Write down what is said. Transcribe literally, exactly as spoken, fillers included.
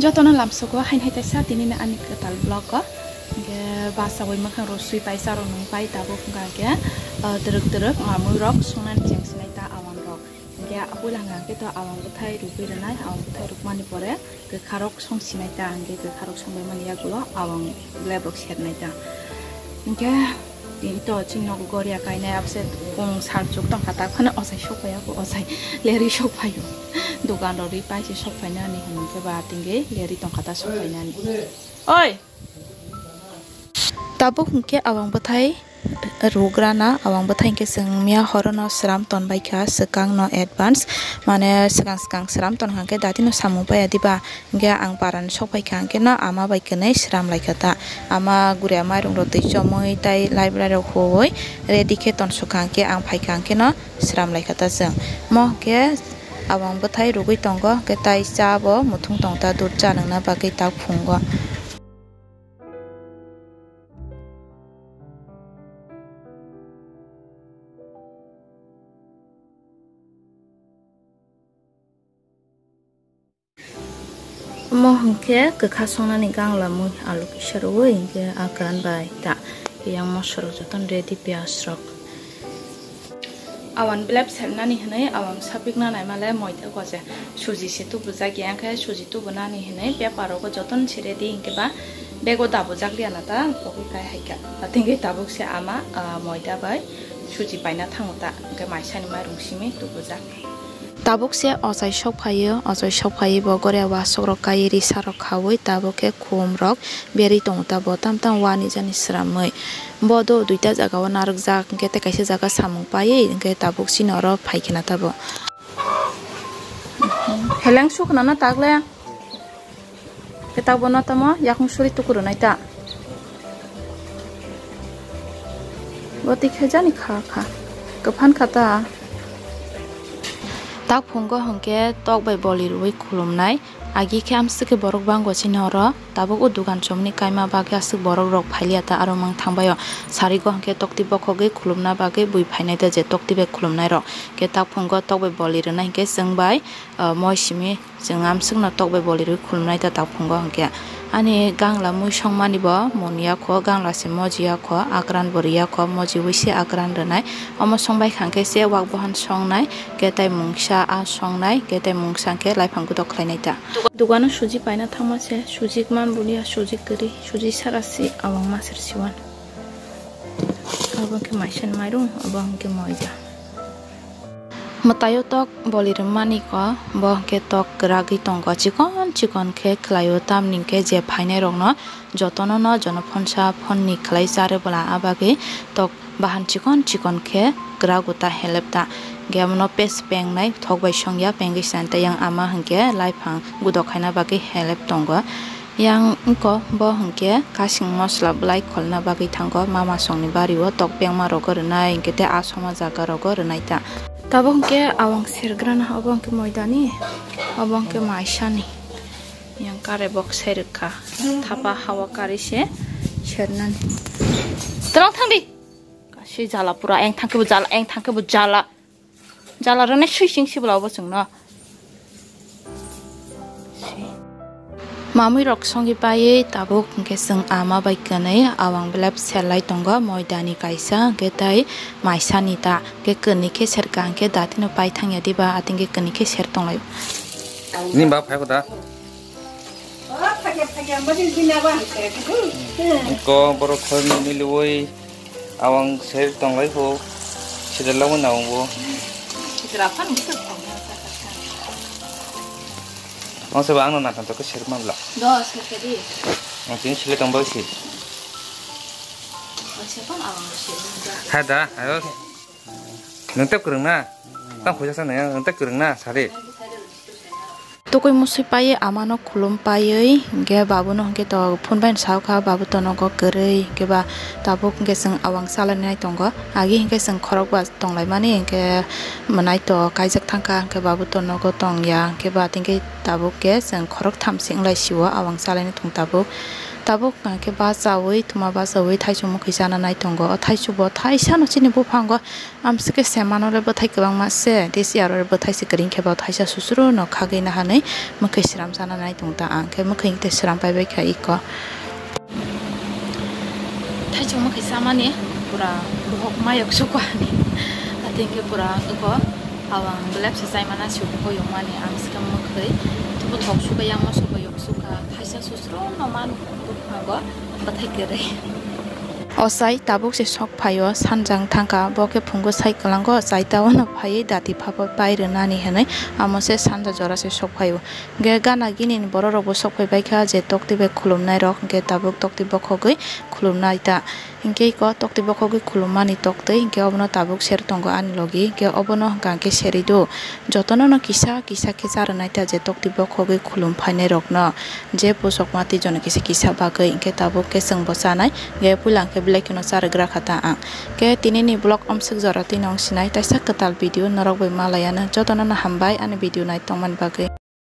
Jotono lamsogo hain hai taisa tinini ani kwtal vlog o. Hingke basawi mwkhang rok sui pai, charo nung pai, tabuk hingka hingke, ah, twrwk twrwk mamui rok songnani cheng sinai ta awang rok. Hingke apuila hingka hingke to awang bwthai rugui rwnai, awang bwthai rukmani pore kwkharok song sinai ta, hingke kwkharok song bai mani yagulo awang blep rok sernai ta. Hingke tini to chini nogo goria kainai abse kung salchuk tongkha ta, phano ochai sok pai ya, ochai lerui sok pai o. Dogan rok ri pai se sok pai nani hingke ba tingke lerui tongkha ta sok pai nani. Oi! Tabuk hingke awang bwthai rugrana, awang bwthai hingke chwng miya horono sram tonbaikha, swkangno advance, mane swkang swkang sram tonkha hingke datino samung paiya diba? Hingke ang parani sokphaikha hingke no ama bai kwnwi sram laikha ta. Ama guriya mairung rok twi chomwi tai library rok huoi ready khe tonsukha hingke ang phaikha hingke no sram laikha ta chwng. Mo hingke awang bwthai rugui tongo, hingke tai cha bo muthung tong ta dud cha nangna bagwi tak phungo. Omo hwnkhe kwkha songnani gangla mui alu kisa rwui hwnkhe a kwran bai ta yang mosorok jotono ready piyaj rok. Awan belep sepnani hwnwi awang sapikna naimale moida gose suji se tubujak ya, hwnkhe suji tubunani hwnwi bepar rogo jotono se ready hwnkhe ba bego dabujak liya na ta pogwi kai hai kha. Tei hwnkhe tabuk se ama, ah, moida bai suji paina thango ta, hwnkhe maisani mairung simi tubujak. Tabuk se ochai sok phaio, ochai sok phaiwi bo goria wasok rok kaiwi risa rok khaui tabuk khe khum rok berwi tongo ta bo tam tam wani jani sramwi. Bo do duita jaga o narwkjak, hwnkhe tei kaisa jaga samung paiwi hwnkhe tabuk chini oro phai khe na ta bo. Heleng sukna na tak le. Khe tak bono tamo yakung suri tuku rwnai ta. Bo twi khe jani kha kha. Kwphan kha ta. Tak phungo hwnkhe tok bai boli rwui khulumnai. Agi khe amswk khe borok bango chini oro. Tabuk o dugan chomni kaima bagwi aswk borok rok phailiya ta aro mang thangbai o. Sari go hwnkhe tokti bokhogwi khulumna bagwi bui phainai ta je tokti bai khulumnai rok. Khe tak phungo tok bai boli rwnai hwnkhe chwng bai, ah, moi simi. Chwng amswkno tok bai boli rwui khulumnai ta tak phungo hwnkhe. Ani gangla mui songmani bo moni ya kho, gangla se moji ya kho, akran bo ri ya kho, mojiui se akran rwnai. Omo songbai kha hwnkhe se wak bohan songnai, khe tai mungsa a songnai, khe tai mungsa hwnkhe laiphang gudo khlainai ta. Dugano suji paina thangma se, suji man boli ya, suji kwrwi, suji sara se awang maser siwan. Abo hwnkhe maisani mairung, abo hwnkhe moida. Mwtaio tok boli rwmani ko, bo hwnkhe tok kwragwi tongo, chikon chikon khe khlaio, tamni hwnkhe je phainai rokno jotono no jonophonsa phonni khlai charwbwla, a bagwi tok bahan chikon chikon khe kwrago ta helep ta. Hwnkhe abono pes pengnai thok bai songya, pengwi santa yang ama hwnkhe laiphang gudo khaina bagwi helep tongo. Yang wngkha bo hwnkhe kasing mosla bwlai kholna bagwi thango, mama songni bario tok pengma rogo rwnai, hwnkhe tei asoma jaga rogo rwnai ta. Tabuk hwnkhe awang sergrana, obo hwnkhe moidani, obo hwnkhe maisani. Yang kare bok serikha, thapa hawa kari se sernani. Twlang thangdi. Kasi jala pura, eng thangkhe bo jala, eng thangkhe bo jala. Jala rwna sui sing sibla obo chwngno. Mamui rok songwi paiwi tabuk hwnkhe chwng ama bai kwnwi awang belep serlai tongo, moidani kaisa hwnkhe tei maisani ta hwnkhe kwnwi khe serka hwnkhe datino pai thangya diba, atwngkhe kwnwi khe ser tonglaio. Nini baba phai kho da? Ko borok khoroknwi miliwi awang ser tonglai kho, sijak lama na wngbo. Sijak lama na wngbo. Ang sabo ang no nakan to khe ser ma bla. Do, ser khe di. Ang tini sile tong bai si. Ang se pang awang se. Ha da, ayo. Nung tep kwrwng na? Tang khuja sa nang, nung tep kwrwng na, sari. Tukui musui paiwi amano khulum paiwi, hwnkhe babuno hwnkhe to phone bai sao kha, babu to nogo kwrwi, hwnkhe ba tabuk hwnkhe chwng awang salainai tongo. Agi hwnkhe chwng khorok ba tonglaimani, hwnkhe mwnai to kaijak thangkha, hwnkhe babu to nogo tongya, hwnkhe ba tini khe tabuk khe chwng khorok tham se wnglai sio awang salainai tong tabuk. Tabuk hwnkhe bachaui, thuma bachaui thaichuk mwkhwi chana nai tongo. O thaichuk bo thaisano chini buphango amswkhe semano le bwthai kwbangma se, tei se aro le bwthai se kwrwng khe bo thaisa susuru no khagwi nahanwi mwkhwi sram chana nai tong ta ang khe mwkhwi tei sram pai bai kha iko. Thaichuk mwkhwi chamani pura bohok mayok suko ani. Atwng khe pura iko awang glap se chaimana suko yokmani ang swkang mwkhwi. Tei bothok suka yang moso bo yok suka thaisa susuru no man buphango bwthai kwrwi. O chai tabuk se sok phaio, sanjang thangkha, bo khe phungo sai kwlango, chai ta ono phaiwi dati phabo pai rwnani hwnwi amo se sanja jora se sok phaio. Hwnkhe gana gini ni borok rok bo sok phai bai kha, je tokti bai khulumnai rok hwnkhe tabuk tokti bokhogwi khulumnai ta. Hwnkhe iko tokti bokhogwi khulummani toktwi hwnkhe obono tabuk ser tongo ani logi, hwnkhe obono hwnkha hwnkhe serwi do. Jotono no kisa kisa khe cha rwnai ta je tokti bokhogwi khulum phainai rokno. Je pusok mati jono kisa kisa bagwi hwnkhe tabuk khe chwng bo chanai, hwnkhe puila hwnkhe belai kheno cha rwgra kha ta ang. Hwnkhe tini ni vlog omswk jora twi nw wng sinai, taisa kwtal video norok bai malai ano. Jotono no hambai ani video nai tongmani bagwi.